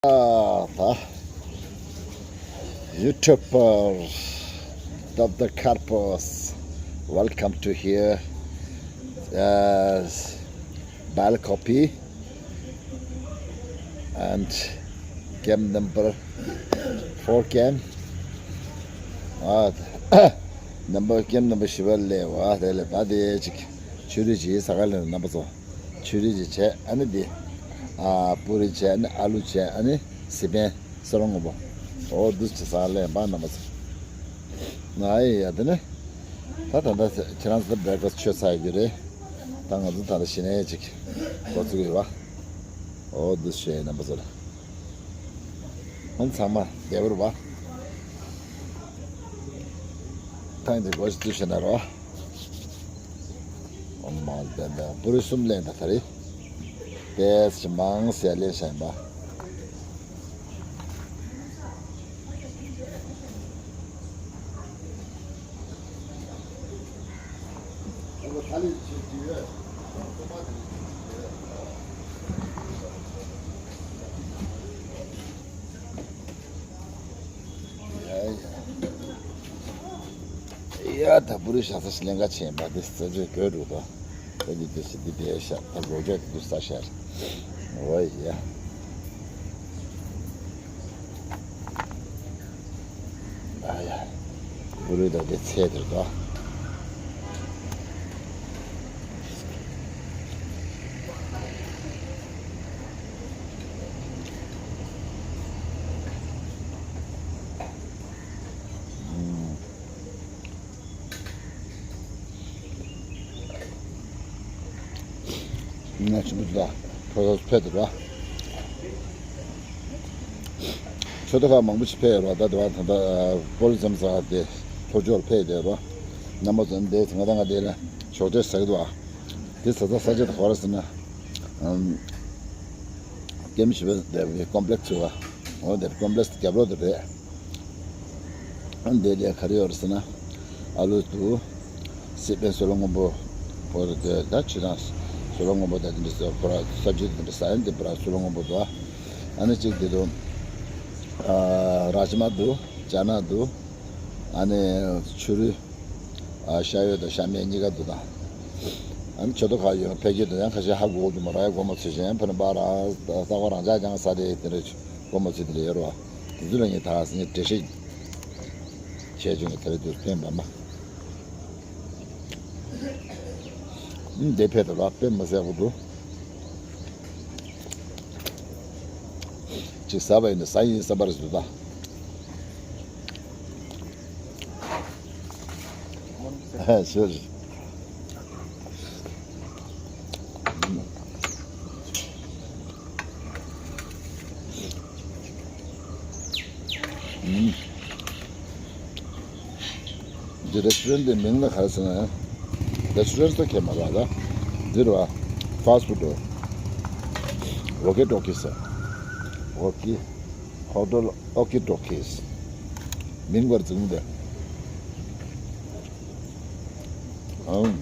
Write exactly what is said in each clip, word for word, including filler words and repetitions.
ཨ་ད། YouTuber Doctor Karpos, welcome to here. Uh, bal copy and game number four game. ཨ་number game number བཞི་པ་ལས་བ་དེ་ལས་ད་དེ་ཅིག་ཆུ་རུད་ཅིག་ཟ་ག་ལས་རྣམ་པ་ཚོ། ཆུ་རུད་ཅིག་བྱས། ཨ་ནི་འདི། ཨ་པུ་རི་བྱས། ཨ་ནི་ཨ་ལུ་བྱས། ཨ་ནི་སི་པན་སོལ་ར་སྔོན་པོ། འོ་འདུག་ཅིག་ཟ་ལས་འབའ་རྣམ་པ་ཚོ། ང་ཨེ་ཡ་དེ་ནི། ད་ད་ད་ཁྱེད་རང་ཚོ་breakfast མཆོད་ཚར་ཡོད་རེད། ད་ང་ཚོ་ད་ད་ཞི་ནས་ཅིག་འགོ་ཚུགས་ཡོད་པ། འོ་འདུག་བྱས་རྣམ་པ་ཚོ་ལ། ཨང་ཚང་མ་བདེ་བོར་བ། ཐང་དེ་སྒོ་ཞིག་བཏུས་ཤེ་ན་རོ། ཨོ་མ་བདེ་བདེ་པུ་རི་གསུམ་ལེན་ད་ད་རེད། ཏེས་ཅི་མང་ཟེར་ལེན་ཤེ་ན་པ། ཡ་ད་པུ་རི་ཤ་ས་ཤི་ལེན་ག་ཆེན་པ་དེ་ས་ཆ་གོས་འགྲོ་ད། ད་འདི་དེ་ཤི་འདི་དེ་ཤ་ད་སྒོ་རྒྱག་དེ་ས་ཤར། འོ་ཡ། ཨ་ཡ། པུ་རི་ད་དེ་ཚད་དེར་ད། ང་ཆུ་བུ་ད་ཕོ་ཕེ་དེ་ར། ཆོས་ཐོག་ཁག་མང་པོ་ཞིག་ཕེབས་ཡོད་ར། ད་དེ་བ་ད་ད་པོ་ལི་ཙམ་ས་དེ་ལྷོ་ཕྱོགས་ཕེབས་བསྡད་ར། རྣམ་པ་ཚོ་འདི་ང་ད་ང་དེ་ལ་ཞོགས་ཇ་ཟ་གི་འདུག་ཨ། དེ་ས་ས་ས་ཆ་དེ་ག་རེ་ཟེར་ན། ཀེམ་ཞི་བ་དེ་ཀོམ་པི་ལེགས་སི་ཟེར་བ། འོ་དེ་ཀོམ་པི་ལེགས་སི་རྒྱབ་ལོགས་དེ་རེད། ཨ་འདི་ལས་ག་རེ་ཡོད་རེད་ཟེར་ན། ཨ་ལུ་འདུག་སི་པན་སོལ་ར་སྔོན་པོ། ཕོ་ར་དེ་ད་ཆུ་དང་སོལ་ར་སྔོན་པོ་དང་དེ་འདྲ་ཟེར་ཕོ་ར་ས་བཅུད་དེ་འདྲ་ཟ་ཡང་དེ་ཕོ་ར་སོལ་ར་སྔོན་པོ་འདུག་ཨ་ནི་གཅིག་དེ་འདུག་ཨ་ར་ཇི་མ་འདུག་ཅ་ན་འདུག་ཨ་ནི་ཆུ་རུད། ཨ་ཤ་ཡོད་དང་ཤ་མེད་གཉིས་ཀ་འདུག་ད། ཨ་ནི་ཆོས་ཐོག་ཁག་ཡོད་ཕལ་སྐད་དུ་ཡང་ཁ་ཤས་ཧ་གོ་གི་འདུག་མ་ར་ཡ་གོ་མ་ཚོད་ཅན་ཕ་ནི་པ་ར་ད་ལྟ་བ་རང་ཅག་ཀྱང་ས་དེ་དེ་འདྲ་གོ་མ་ཚོད་དེ་ལ་ཡོད་རེད་བ། དེ་ཚོ་ལ་ངས་ད་ངས་འགྲེལ་བཤད་བྱས་བྱུང་གི་དེ་རེད་དུ་ཕན་པ་མ། ཨུམ་དེ་ཕེབས་དུ་ལ་དཔེ་མི་སྲིད་པོ་འདུག་ཅིག་ཟ་བ་ཡིན་ན་ཟ་ཡིན་བསམ་པ་རེད་འདུག་ད། ཧ་ཤོད། འདི་རེ་སི་ཊོ་རན་ཊི་འདི་མིང་ལ་ག་རེ་ཟེར་ན། རེ་སི་ཊོ་རན་ཊི་ཟེར་མཁན་མ་རེད་ད། འདི་རེད་བ། ཕ་སི་ཊི་ཕུ་ཌི་རེད། ཝོ་ཀི་ཊོ་ཀི་ཟེར། ཝོ་ཀི། ཧོ་ཊེལ་ཨོ་ཀི་ཊོ་ཀིས། མིང་བར་འཛིན་དེ། ཨང་།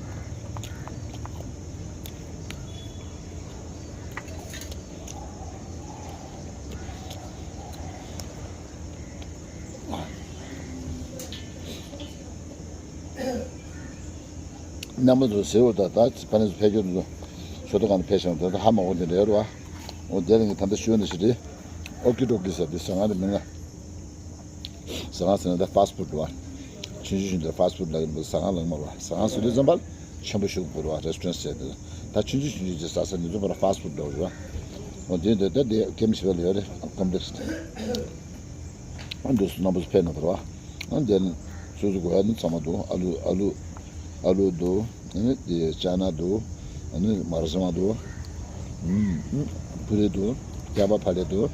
རྣམ་པ་ཚོ་ཟེར་བ་ད་ད་ཕ་ནས་ཕེབས་རྒྱུ་འདུག་ཆོས་ཐོག་ཁང་ནས་ཕེབས་ཤིང་ད་ད་ཧ་མ་གོ་འདི་འདྲ་ཡོད་རེད་བ། འོ་དེ་རིང་གི་ད་ལྟ་ཞུ་འདི་ཞིག་རེད། ཨོ་ཀི་ཊོ་ཀི་ཟེར་དེ་ཟ་ཁང་དེ་མིང་ལ། ཟ་ཁང་ཟེར་ན་ད་ཕ་སི་ཊི་ཕུ་ཌི་རེད་བ། ཆུང་ཆུང་ཆུང་དེ་ཕ་སི་ཊི་ཕུ་ཌི་ལབ་ཀྱི་འདུག་ཟ་ཁང་ལབ་མ་རེད་བ། ཟ་ཁང་ཟེར་དུས་ཙམ་པ་ཆེན་པོ་ཞིག་དགོས་རེད་བ། རེ་སི་ཊོ་རན་ཊི་ཟེར་དུས་ད་ཆུང་ཆུང་ཆུང་ཆུང་ཅིག་ཟ་ས་འདི་ཚོ་པ་ཕ་སི་ཊི་ཕུ་ཌི་འདྲ་བོ་རེད་བ། འོ་དེ་འདི་ད་དེ་ཀེམ་ཞི་བ་ལ་ཡོད་རེད། ཀོམ་པི་ལེགས་སི་དེ། ཨ་འདུག་སེ་རྣམ་པ་ཚོ་ཕེབས་གནང་དང་ར། ཨ་འདི་ནི་སོ་སོ་དགོས་ཡ་ནི་ཚང་མ་འདུག་ཨ་ལུ་ཨ་ལུ་ཨ་ལུ་འདུག་ཨ་ནི་དེ་ཅ་ན་འདུག་ཨ་ནི་མར་ཟི་མ་འདུག་ཨུམ་ཨུམ་པུ་རེ་འདུག་སྐྱག་པ་ཕ་ལེ་འདུག་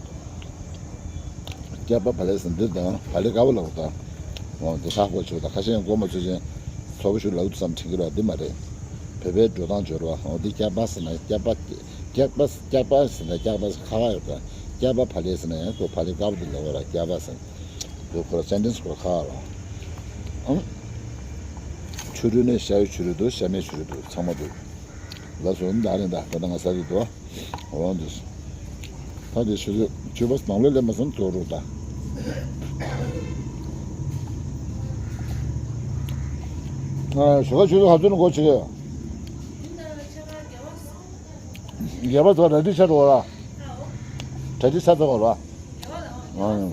སྐྱག་པ་ཕ་ལེ་ཟེར་འདི་དང་ཕ་ལེ་དཀར་པོ་ལབ་དང་། འོ་འདི་ཧྲག་པོ་བྱུང་དང་ཁ་ཤས་ཡང་གོ་མ་ཚོད་ཅན་ཚོ་པོ་ཞིག་ལབ་དུས་ཙམ་དྲན་གྱི་ར་འདི་མ་རེད། བོད་པའི་འགྲོ་སྟངས་འབྱོར་བ་འོ་འདི་སྐྱག་པ་ཟེར་ན་སྐྱག་པ། སྐྱག་པ་སྐྱག་པ་ཟེར་ན་སྐྱག་པ་ཁ་ཁ་ཡོད་དང་སྐྱག་པ་ཕ་ལེ་ཟེར་ན་ཡང་ཁོ་ཕ་ལེ་དཀར་པོ་འདི་ལབ་དགོས་ར་སྐྱག་པ་ཟེར། འདི་ཁོ་ར་སེན་ཊེན་སི་ཁོ་ཁ་ར། ཨང་། ཆུ་རུད་ནས་ཤ་ཡོད་ཆུ་རུད་འདུག་ཤ་མེད་ཆུ་རུད་འདུག་ཚང་མ་འདུག་ལགས་སོ། ད་རེད་ད་ད་ལྟ་ང་ས་རུད་འདུག་འོ་འདུག་ད་དེ་ཆུ་ཚོད་བཅུ་པ་ནང་ལོགས་སླེབས་མ་སོང་། ཐུག་རུ་ད། ཨ་ཞོགས་ཀ་ཆུ་ཚོད་ག་ཚོད་ནས་འགོ་བྱེད་ཀྱི་ཡོད། བརྒྱད་པ་ཚོ་གྲ་སྒྲིག་ཆགས་འགྲོ་ར། གྲ་སྒྲིག་ཆགས་ཚར་བ་ར། ཨང་།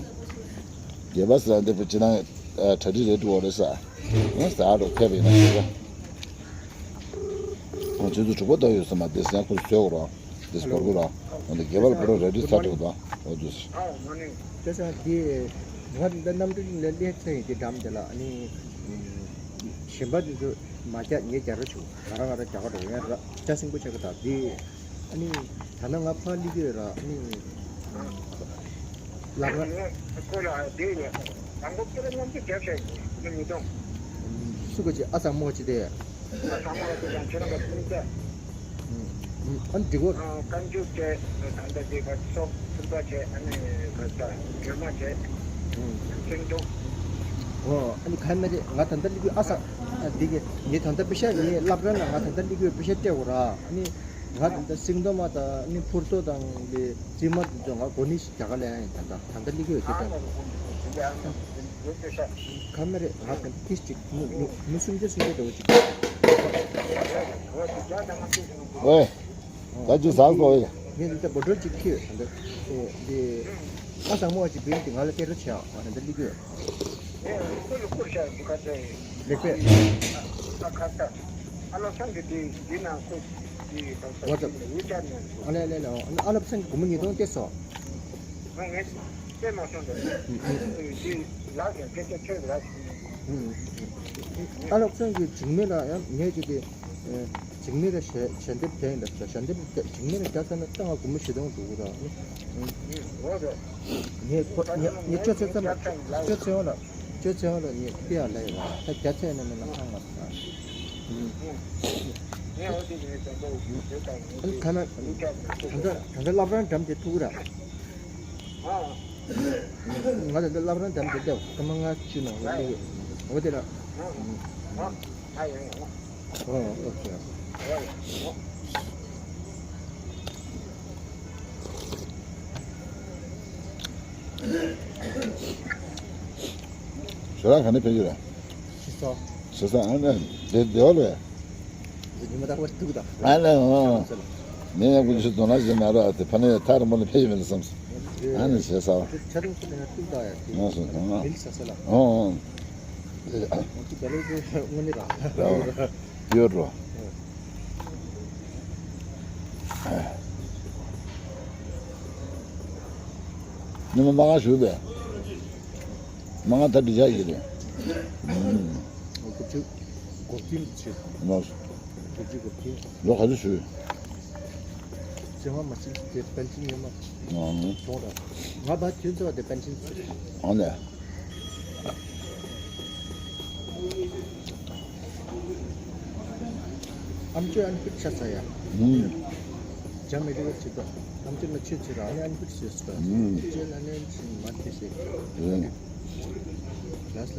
བརྒྱད་པ་ཟེར་འདི་བུ་ཅི་ན་གྲ་སྒྲིག་རེད་འགྲོ་རེད་ས། ཨང་ཟ་རོ་ཕེབས་ཡིན་ན་ཞོགས་ཀ། ཨང་ཆུ་ཚོད་དྲུག་པ་ལྟ་ཡོད་ས་མ་དེ་སེང་ཁུར་བཟོས་གོ་ར། དེ་སྐོར་གོ་ར། ཨང་དེ་བརྒྱད་པ་ལ་བུ་ར་གྲ་སྒྲིག་ཚར་འགྲོ་ད། འོ་དུ་ཟེར། དེ་ས་དེ་ང་འདི་གནམ་གྲུ་ལ་སླེབས་ཚེ་ཡིན་དེ་འགྲམ་དེ་ལ་ཨ་ནི་གཞན་པ་དེ་ཚོ་མ་རྒྱག་ངས་རྒྱག་རོགས་བྱུང་། ང་རང་ང་རང་རྒྱག་ག་འགྲོ་ཡང་ར་ཅ་སིང་པོ་ཆགས་ཀྱི་ད་དེ། ཨ་ནི་ད་ནང་ང་ཕར་སླེབས་ཀྱི་ཡོད་ར། ཨ་ནི་ལབ་ར། ཁོ་ལ་དེ་ཡོད། དང་པོ་ཁྱེད་རང་མཉམ་དུ་རྒྱབ་བྱས་ཀྱི་མི་ཉིས་སྟོང་། སུ་གོ་ཅི་ཨ་ཚང་མོ་ཅི་དེ། ཨ་ཚང་མོ་ཅི་དང་ཁྱེད་རང་ག་ཕུན་ཚོགས། ཨ་ནི་འགྲིག་གོ། ཀན་ཅུ་བྱས་ད་ལྟ་དེ་ག་སོག་ཕུན་ཚོགས་བྱས། ཨ་ནི་ག་ད་སྒྲོལ་མ་བྱས། ཁྱེད་ཚོ། ཨོ་ཨ་ནི་ག་མེད་རེད། ང་ད་ལྟ་སླེབས་ཀྱི་ཨ་ཚང་། ཨ་དེ་གི་ངས་ད་ལྟ་པེ་ཤ་ངས་ལབ་ར་ན་ང་ད་ལྟ་སླེབས་ཀྱི་པེ་ཤ་སྤྲད་དགོས་ར། ཨ་ནི། ང་ད་ལྟ་སིང་ཏོ་མ་དང་ནི་ཕུར་ཏོ་དང་ལི་རྩིས་མ་དེ་ཚོ་ང་གོ་ནི་ཞིག་རྒྱ་གར་ལ་ཡང་ཡིན། ད་ལྟ་ད་ལྟ་སླེབས་ཀྱི་ཡོད་དེ་ད། ཁ་མེད་རེད། ང་ད་ལྟ་ཏིས་ཅིག་མི་མི་མི་སུམ་བརྒྱ་སུམ་བརྒྱ་འདྲ་བོ་ཅིག་ཝེ། ད་ཅི་ཟ་སོ་ཡ། ངས་ད་ལྟ་བོ་ཌར་ཅིག་ཁྱེར་ད་ལྟ་དེ་ཨ་ཚང་མོ་ཅིག་བིན་དེ་ང་ལ་སྟེར་རོགས་བྱས། ང་ད་ལྟ་སླེབས་ཀྱི་ཡོད། ལེགས་པས། ཨ་ལ་ཚང་གི་སྒོར་མོ་ཉིས་སྟོང་སྟེར་སོང་། ཨ་ལ་ཚང་གི་འཇིགས་མེད་ལ་ཡང་ངས་ཀྱི་དེ། འཇིགས་མེད་ལ་ཞལ་ཞལ་འདེབས་རྒྱག་ཡིན་ལ། ཞལ་འདེབས་འཇིགས་མེད་ལ་རྒྱག་ས་ན་ད་ང་སྒོར་མོ་བཞི་སྟོང་འགྲོ་གི་ར། ངས་ཁོ་ངས་ངས་ཁྱོད་ཚོ་ཚང་མ་ཁྱོད་ཚོ་ཡོང་ལ། ཁྱོད་ཚོ་ཡོང་ལ་ངས་ཁྱི་ཡང་ལ་ཡོད་ར། ད་རྒྱ་ཚད་ནས་མིན་ན་ཧང་ང་ད། ཨ་ཁ་ན་ད་ད་ད་སློབ་རང་འགྲམ་དེ་ཐུག་ར། ང་ད་ད་སློབ་རང་འགྲམ་དེ་ལྟ་སྐར་མ་ལྔ་བཅུ་ནང་ལ་ལུས་འོ་དེ་ལ། ཨོ་ཨོ་ཁེ། ཞོ་ལགས་ག་ནས་ཕེབས་ཀྱི་རེད། ཤི་ས། ཤི་ས་ཨ་ནི་བདེ་བདེ་བ་ལོས། ཉི་མ་རྟག་པར་ཐུག་ད། ཨ་ནི་ཨོ། ནས་ཡང་ཀུན་སྤྱོད་དོ་སྣང་བྱེད་མ་ར་དེ་ཕ་ནས་ཐག་རིང་པོ་ནས་ཕེབས་ཀྱི་མེད་ལ་བསམས། ཨ་ནི་བྱས་ས་བ། ཆ་རུང་ཐུག་ན་ཐུག་ད་ཡ་དེ། ང་སོང་དང་ང་། མིལ་ས་ས་ལ། ཨོ་ཨོ། ང་ཚོ་ག་ལེ་དེ་དངོས་གནས་ར། ར་བ། ཡོད་རོ། ཉི་མ་མ་ག་ཞུ་བས། མ་ང་ད་འདི་ཆ་ཡིན་རེད། ཨུམ། དགུ་བཅུ་གོ་བདུན་བྱེད། ལོས། དགུ་བཅུ་གོ་བདུན། ལོ་ག་ཚོད་ཞུ། བྱེ་བ་མ་ཚིག་དེ་པན་ཆིན་ཡོད་མ། ཨང་། གྱོང་ར། ང་བ་དུས་ཚོད་དེ་པན་ཆིན་ཚོད། ཨང་ལས། ཨམ་ཅོག་ཨན་ཕིཊ་ཆ་ས་ཡ། ཨུམ། ཇ་མི་རི་བ་ཆི་ད། ཨམ་ཅོག་ན་ཆི་ཆི་ར་ཨ་ནི་ཨན་ཕིཊ་ཟེར་སུ་ར། ཨུམ། ཅེ་ན་ནན་ཆིན་མ་ཐེ་སེ། ཨུམ། ལས་ལ།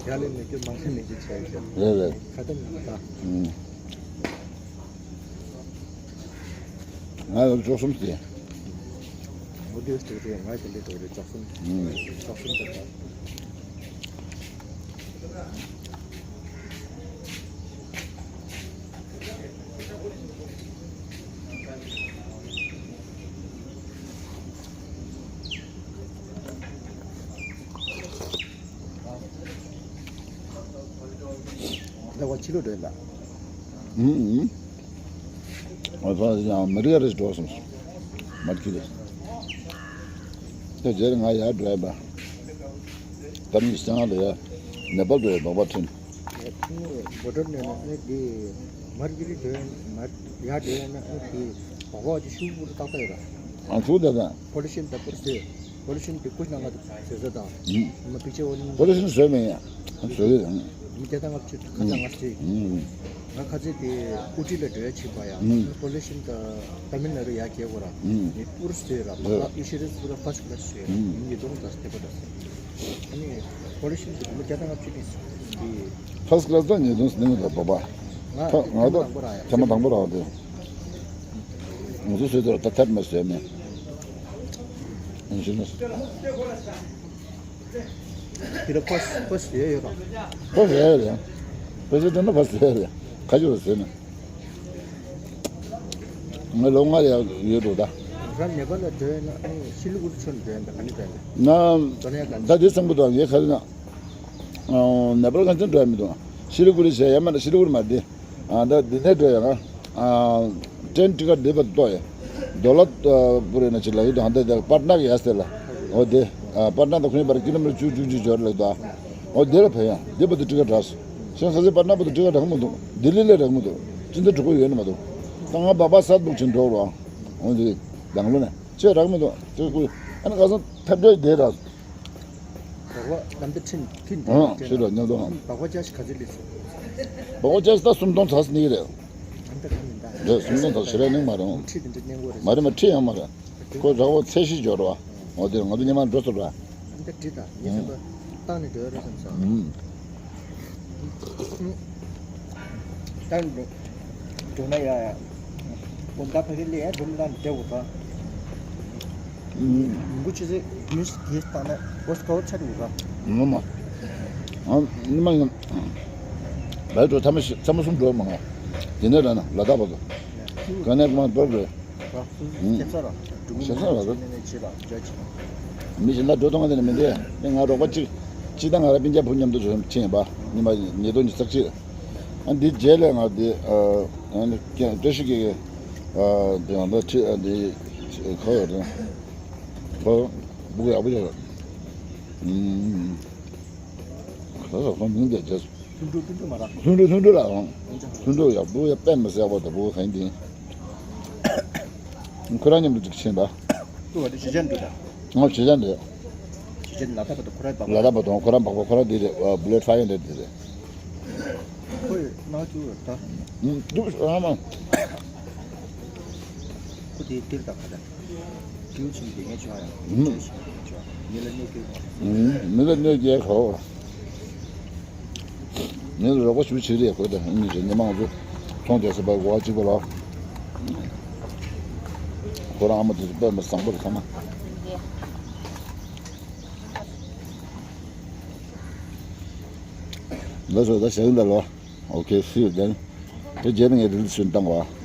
ཡ་ལེ་མེ་ཀེ་མང་ལེ་མེ་ཀེ་ཆ་ཡ། རེད་རེད། ཁ་ཏམ་ད། ཨུམ། ང་ལ་བཅུ་གསུམ་སྟེ། མོ་དེ་སྟེ་དེ་ང་དེ་འདྲ་དེ་བཅུ་གསུམ། ཨུམ། བཅུ་གསུམ་དེ། ད་བ་ཕྱི་ལོགས་འགྲོ་ཡིན་ད། ཨུམ་ཨུམ། ང་ཚོ་ཡང་མི་རིགས་རེ་འགྲོ་སོང་། མར་ཁི་རེ། ད་རྗེས་ང་ཡར་འགྲོ་ཡ་པ། ད་ནི་ཤང་ལ་ཡ། ནེ་པལ་འགྲོ་ཡ་བོག་པ་ཐོན། ཨེ་ནི་བོ་ཊར་ནས་ན་ཨེ་འདི་མར་ཁི་རེ་འགྲོ་ཡ་མར་ཡར་འགྲོ་ཡ་ན་ཨེ་འདི་བོག་པ་ཅིག་ཤུགས་པོ་ཏག་ཏག་ཡོད་ར། ཨང་ཚུགས་དེ་དང་། ཕོ་ལི་ཤིན་དང་པུར་སེ། ཕོ་ལི་ཤིན་དེ་ཀུ་ཤི་ན་ང་དང་ཟེར་ཟེར་དང་། ཨུམ། མ་པིག་ཅེ་འོ་ནི། ཕོ་ལི་ཤིན་བཟོས་མེད་ཡ། བཟོས་ཡོད་དང་། མི་བརྒྱ་དང་ལྔ་བཅུ་ཁ་ཚ་ང་སྲིད། ཨུམ། ང་ཁ་ཚེ་དེ་ཨུ་ཊི་ལ་འགྲོ་ཡ་ཕྱིན་པ་ཡ། ཨུམ། ཕོ་ལི་ཤིན་དང་ཏ་མིལ་ནཱ་ཌུ་ཡ་རྒྱལ་གོ་ར། ཨུམ། ནི་པུར་སེ་ར་ཨུ། ཨི་ཤི་རི་སུ་ར་ཕ་སི་ཀི་ལ་སི་སེ་ར། ཨུམ། ནི་ཡི་དོང་ད་སྟེ་པ་ད་སེ། ཨ་ནི་ཕོ་ལི་ཤིན་དེ་མི་བརྒྱ་དང་ལྔ་བཅུ་ནི་སི་དེ། ཕ་སི་ཀི་ལ་སི་ད་ཉེ་དོན་སི་ནི་ད་བ་བ། ང་ཐ་ང་ཐ་ཐེངས་མ་དང་པོ་ར་ཡ། ཐེངས་མ་དང་པོ་ར་བ་དེ། ང་ཚོ་བཟོས་དེ་ར་ད་ཐད་མ་བཟོས་མེད། ཡིན་ཞུ་ན། འདི་ལ་ཕོ་ཕོ་ཟེར་ཡོད་དམ། ཕོ་ཟེར་ཡོད་རེད། ཕོ་ཟེར་དེ་ན་ཕོ་ཟེར་ཡོད་རེད། ཁ་ཆུ་ཟེར་ན། ང་ལོ་ལྔ་ཡར་ཡོད་འགྲོ་ད། རང་ནེ་པ་ལ་འགྲོ་ཡོད་ན་ཨ་ནི་ཤི་ལི་གུ་རི་ཚུར་འགྲོ་ཡོད་ན་ག་ནས་འགྲོ་ཡོད་ན། ན། འགྲོ་ན་ཡག་ག་ད་འདི་བསམ་གི་འདུག་ངས་ག་རེ་ན། ནེ་པ་ལ་གང་ཚོད་འགྲོ་ཡ་མི་འདུག་ཤི་ལི་གུ་རི་བྱས་ཡ་མ་ན་ཤི་ལི་གུ་རི་མ་འདི། ཨ་ད་འདི་ནས་འགྲོ་ཡ་ང་། ཨ་ཏྲེན་ཊི་ཀེ་ཊི་འདི་བར་དུ་གཏོང་ཡ། ཌོ་ལར་ཨ་པུ་རེ་ན་ཅི་ལ་ཡོད་དང་ཧ་འདི་དེ་པཊ་ན་གི་ཡ་སྟེ་ལ། འོ་དེ། ཨ་པཊ་ན་དང་ཁོང་བར་ཀི་ལོ་མི་ཊར་བཅུ་བཅུ་གཅིག་འབྱོར་ལ་ཡོད་དོ། འོ་དེ་ལ་ཕེབས་ཡ་འདི་བར་དུ་ཊི་ཀེ་ཊི་རག་སོང་། ཁ་སང་པཊ་ན་བར་དུ་ཊི་ཀེ་ཊི་རག་མི་འདུག་ལྡི་ལི་ལ་རག་མི་འདུག་ཅི་འདི་འགྲོ་གི་ཡོད་ནི་མ་འདུག་ད་ང་སྦག་སྦག་སད་བུག་ཅིག་འགྲོ་རོགས། འོ་དེ་དང་ལོ་ནས་ཁྱོད་རག་མི་འདུག་ཁྱོད་ཀུ་ཨ་ནི་ཁ་སང་ཐབས་བྲལ་དེ་རག་སོང་། སྦག་སྦག་གནམ་བདེ་ཁྲིན་ཁྲིན་ཨང་ཁྱོད་ར་ཉལ་དོ་ཨང་། སྦག་སྦག་ཅ་ཞིག་ག་ཚོད་སླེབས་སོང་། སྦག་སྦག་ཅ་ཞིག་ད་སུམ་སྟོང་ཚར་སོང་ནི་རེད། ཨ་ནི་ད་ག་མིན་ད། རེད་སུམ་སྟོང་ཚར་ཞེ་ར་ནིང་མ་རེད་ཨང་། ཁྲི་དེ་འདྲ་གནས་དགོས་རེད། མ་རེད་མ་ཁྲི་ཡང་མ་རེད། ཁོ་ར་བོ་ཚད་གཞི་འབྱོར་བ། འོ་དེ་ང་ཚོ་སྙེ་མ་འགྲོ་ཐུབ་ར། ཨ་ནི་ད་འགྲིག་ད་ངས་བསམ་པ་བཏང་ནས་འགྲོ་ཡ་རེད་བསམ་སོང་། ད་འགྲོ་ན་ཡ་ཡ། སྒོམ་ད་ཕ་གི་ལས་ཡ་སྒྲུང་ལ་འདྲ་བོ་ད། ཉིན་གུང་ཆུ་ཚོད་བདུན་ཞིག་བཏང་ན་སྒོ་སྐོར་ཆ་འགྲོ་ག་ངོ་མ། ཨ་ཉི་མ་ཡིན། བལ་འགྲོ་ཐ་མ་ཤི་ཐ་མ་གསུམ་འགྲོ་མ་ང་། དེ་ནས་ར་ན་ལ་དྭགས་བར་དུ། ག་ནས་མ་འགྲོ་རེད། ཤེས་ས་ར། ཤེས་ས་ར་ར། མི་གཞན་ལ་འགྲོ་གཏོང་བ་དེ་ནི་མི་འདུག་ཨེ་ང་རོགས་པ་གཅིག་གཅིག་དང་ང་ར་སྤུན་ཀྱག་བུ་མཉམ་དུ་ཕྱིན་ཡིན་པ། ཉི་མ་ཉིས་སྟོང་ཉི་ཤུ་རྩ་གཅིག་ཨ་འདི་རྗེས་ལ་ང་འདི་ཨ་ནི་བཀྲ་ཤིས་ཀྱི་ཨ་འདི་ང་འདི་ཁྲི་ཨ་འདི་ཁ་ཡོད་རེད། ཁ་སྦུག་ཡག་པོ་ཡོད་རེད། ཨུམ། ཁ་ཁ་མིང་འདི་རྗེས། ལྷུན་གྲུབ་ལྷུན་གྲུབ་མ་ར། ལྷུན་གྲུབ་ལྷུན་གྲུབ་ལ་ཡོང་། ལྷུན་གྲུབ་ཡག་པོ་ཡ་དཔེ་མི་སྲིད་ཡག་པོ་ད་བུ་ག་ཡིན་དེ། ཁོ་རང་མཉམ་དུ་ཅིག་ཕྱིན་པ། ཏུ་བ་དེ་ཞེ་ཅན་འདུག་ད། ང་ཞེ་ཅན་འདུག་ཞེ་ཅན་ལ་དྭགས་པ་དང་ཁོ་རང་སྦག་ལ་དྭགས་པ་དང་ཁོ་རང་སྦག་པ་ཁོ་རང་འདི་རེད་བུ་ལེཊ་ཧྥ་ཡར་འདི་རེད། ཁོ་ཡི་ནང་ཚུད་ད། ཨུམ་འདུག་ཨ་མ། ཁོ་དེ་དེར་ད་ཁ་ད། སྐྱེའུ་ཆུང་དེ་ངས་བྱུང་ཡང་། ཨུམ། མི་ལ་གནོད་སྐྱེལ་གོ། ཨུམ་མི་ལ་གནོད་སྐྱེལ་གོ། ངས་རོགས་པ་ཞུ་བྱེད་རེད་ཁོ་དང་གཉིས་རེད་ཉི་མ་ང་ཚོ་ཚོང་རྒྱག་ས་པ་གོ་བ་གཅིག་པ་ལ། ཁོ་རང་ཨ་མ་དེ་ཚོ་དཔེ་མི་བཟང་པོ་རེད་ཁ་མ། ལགས་སོ་ད་ཞལ་འདི་ལོ། Okay, see you then. དེ་རྗེས་ནས་ངས་རིལ་བྱོན་བཏང་བ།